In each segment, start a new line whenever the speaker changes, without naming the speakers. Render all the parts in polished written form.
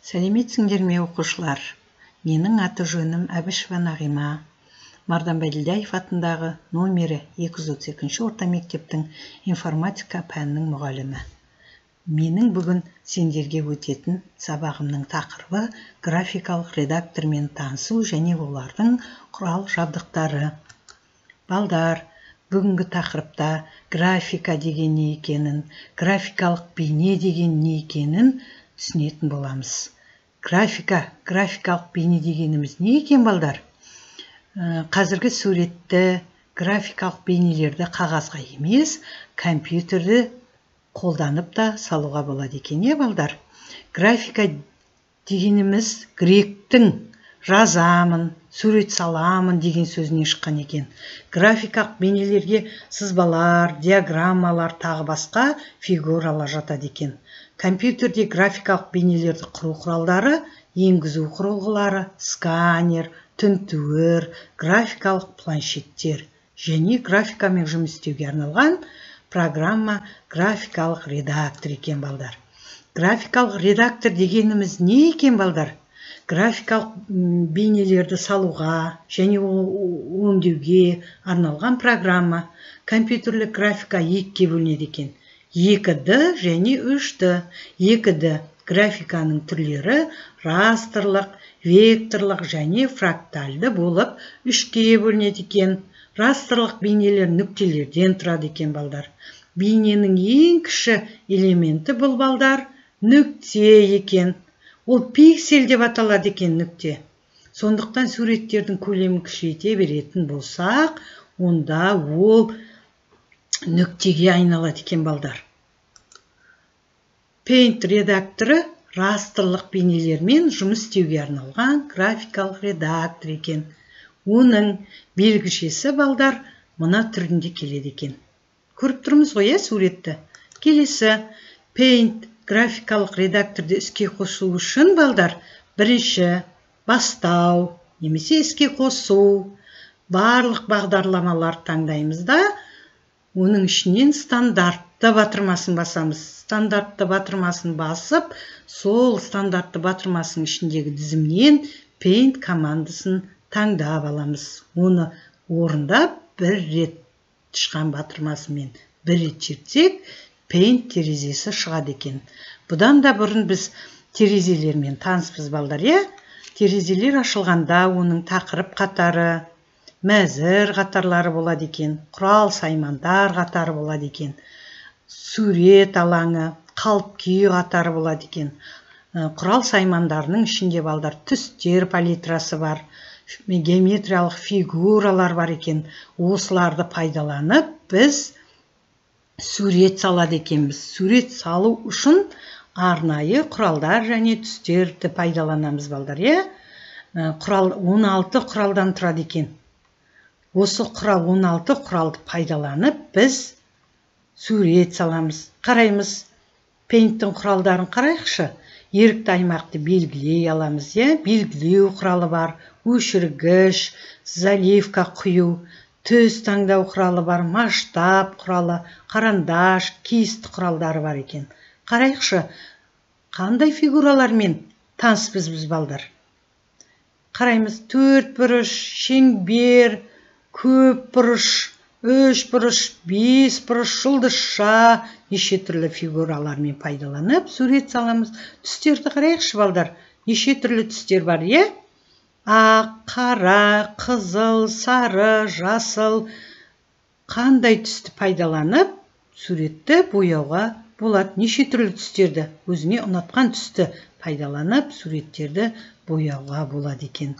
Сәлеметсіңдер ме, оқушылар? Менің аты-жөнім Әбішева Нағима. Мардан Бәділдаев атындағы номері 232 орта мектептің информатика пәнінің мұғалімі. Менің бүгін сендерге өтетін сабағымның тақырыбы графикалық редактормен танысу және олардың құрал жабдықтары. Балдар, бүгінгі тақырыпта графика деген не екенін, графикалық бейне деген не екенін түсінетін боламыз. Графика, графикалық бейне дегеніміз не екен, балдар? Қазіргі суретті, графикалық бейнелерді қағазға емес, компьютерді қолданып та салуға болады екен, иә, балдар? Графика дегеніміз гректің жазамын, сурет саламын деген сөзінен шыққан екен. Графикалық бейнелерге сызбалар, диаграммалар, тағы басқа фигуралар жатады екен. Компьютерде графикалық бейнелерді құру құралдары, енгізу құрылғылары, сканер, тінтуір, графикалық планшеттер және графикамен жұмыс істеуге арналған программа графикалық редактор екен, балдар. Графикалық редактор дегеніміз не екен, балдар? Графикалық бейнелерді салуға және өңдеуге арналған программа. Компьютерлік графика екіге бөлінеді екен. 2D және 3D. 2D графиканың түрлері растрлық, векторлық және фрактальды болып үшке бөлінеді екен. Растрлық бейнелер нүктелерден тұрады екен, балдар. Бейненің ең кіші элементі бұл, балдар, нүкте екен. Ол пиксель деп аталады екен, нүкте. Сондықтан суреттердің көлемін кішірейте беретін болсақ, онда ол нүктеге айналады екен, балдар. Paint редакторы растрлық бейнелермен жұмыс істеуге арналған графикалық редактор екен. Оның белгішесі, балдар, мына түрінде келеді екен. Көріп тұрмыз ғой, иә, суретті. Келесі Paint графикалық редакторды іске қосу үшін, балдар, бірінші бастау немесе іске қосу, барлық бағдарламалар таңдаймыз да, оның ішінен стандартты батырмасын басамыз. Стандартты батырмасын басып, сол стандартты батырмасының ішіндегі тізімнен Paint командасын таңдап аламыз. Оны орындап, бір рет тышқан батырмасымен бір рет шертсек, Paint терезесі шығады екен. Бұдан да бұрын біз терезелермен таныспыз, балдар, иә? Терезелер ашылғанда оның тақырып қатары, мәзір қатарлары болады екен, құрал саймандар қатары болады екен, сурет алаңы, қалып күй қатары болады екен. Құрал саймандарының ішінде, балдар, түстер палитрасы бар, геометриялық фигуралар бар екен. Осыларды пайдаланып біз сурет салады екенбіз. Сурет салу үшін арнайы құралдар және түстерді пайдаланамыз, балдар, иә? Құрал 16 құралдан тұрады екен. Осы құрал 16 құралды пайдаланып біз сурет саламыз. Қараймыз, Paint'тің құралдарын қарайықшы. Ерікті аймақты белгілей аламыз, иә? Белгілеу құралы бар, өшіргіш, заливка құю, түс таңдау құралы бар, масштаб құралы, қарандаш, кист құралдары бар екен. Қарайықшы, қандай фигуралармен таныспыз біз, балдар? Қараймыз, төрт бұрыш, шеңбер, көп бұрыш, үш бұрыш, бес бұрыш, жұлдызша, неше түрлі фигуралармен пайдаланып сурет саламыз. Түстерді қарайықшы, балдар, неше түрлі түстер бар, иә? Ақ, қара, қызыл, сары, жасыл. Қандай түсті пайдаланып суретті бояуға болады? Неше түрлі түстерді, өзіңе ұнатқан түсті пайдаланып суреттерді бояуға болады екен.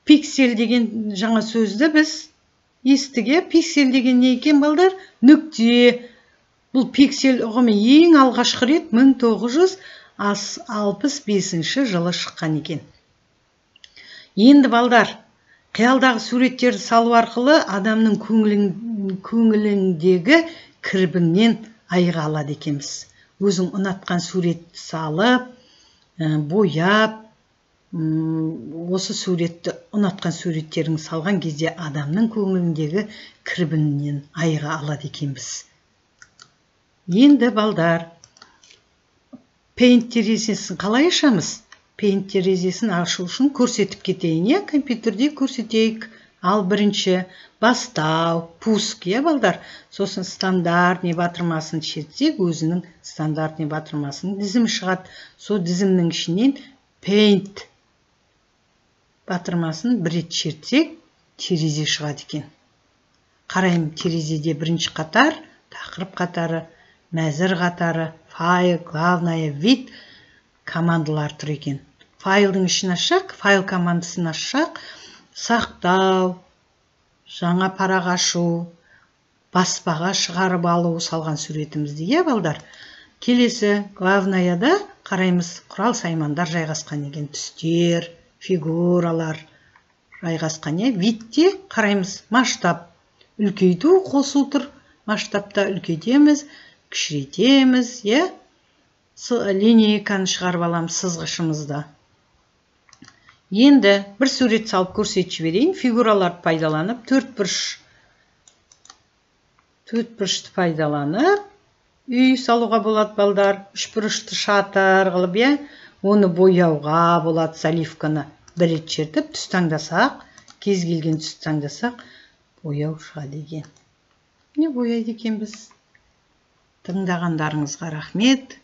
Пиксель деген жаңа сөзді біз естік, иә? Пиксель деген не екен, балдар? Нүкте. Бұл пиксель ұғымы ең алғашқы рет 1965 жылы шыққан екен. Енді, балдар, қиялдағы суреттерді салу арқылы адамның көңіліндегі кірбіңнен айыға алады екенбіз. Өзің ұнатқан суретті салып, бояп, осы суретті, ұнатқан суреттерін салған кезде адамның көңіліндегі кірбіңнен айыға алады екенбіз. Енді, балдар, Paint терезесін қалай ашамыз? Paint терезесін ашу үшін көрсетіп кетейін, иә, компьютерде көрсетейік. Ал бірінші бастау, пуск, иә, балдар. Сосын стандартный батырмасын шертсек, өзінің стандартный батырмасының тізімі шығады. Сол тізімнің ішінен Paint батырмасын бір рет шертсек, терезе шығады екен. Қараймын, терезеде бірінші қатар, тақырып қатары, мәзір қатары, файл, главная, вид командалар тұр екен. Файлдың ішін ашсақ, файл командасын ашсақ, сақтау, жаңа парақ ашу, баспаға шығарып алу салған суретімізді, иә, балдар. Келесі главнаяда қараймыз, құрал саймандар жайғасқан екен, түстер, фигуралар жайғасқан, иә. Видте қараймыз, масштаб, үлкейту, қосу тұр. Масштабта үлкейтеміз, кішірейтеміз, иә. Линейканы шығарып аламыз, сызғышымызды. Енді бір сурет салып көрсетіп жіберейін. Фигураларды пайдаланып, төрт бұрыш, төрт бұрышты пайдаланып үй салуға болады, балдар. Үш бұрышты шатыр қылып, иә, оны бояуға болады. Заливканы бір рет шертіп, түс таңдасақ, кез келген түс таңдасақ, бояу шығады екен. Міне, бояйды екенбіз. Тыңдағандарыңызға рахмет.